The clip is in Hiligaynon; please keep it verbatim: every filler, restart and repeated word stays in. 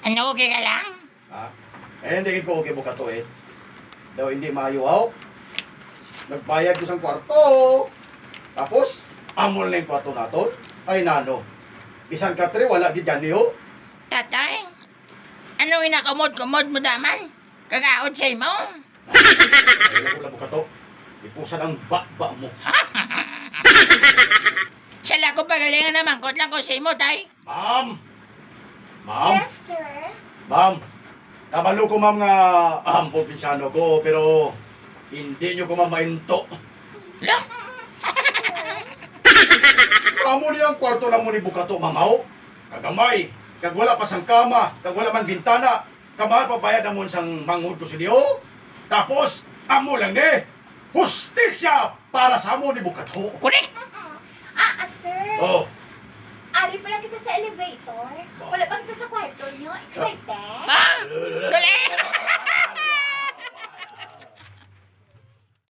Ano, okay ka lang? Ha? Eh, hindi ko okay, Bukato, eh. Daw hindi maayo, haw? Nagbayad ko sang kwarto. Tapos, amo lang yung kwarto nato. Ay, nano. Bisan ka, Tre, wala gid gani, oh. Tatay, ano inakumod-kumod mo daman? Kagaod sa imo? Ay, wala, Bukato. Ipusan ang baba mo. Sala ko pagalingan na mangkot lang ko sa imo, tay. Ma'am! Ma'am! Yes, sir? Ma'am, kabalo ko, ma'am, nga, um, probinsyano ko, pero hindi nyo ko, ma'am, mainto. Lo? Amo ni ang kwarto na mo ni Bukato, ma'am, haw? Kagamay, kag wala pa sang kama, kag wala man bintana, kamahal pa bayad namon sang manghod ko sa inyo. Tapos, amo lang ni, hustisya para sa amo ni Bukato. Correct! Ah, ah, sir. Oh. Ari pa lang kita sa elevator.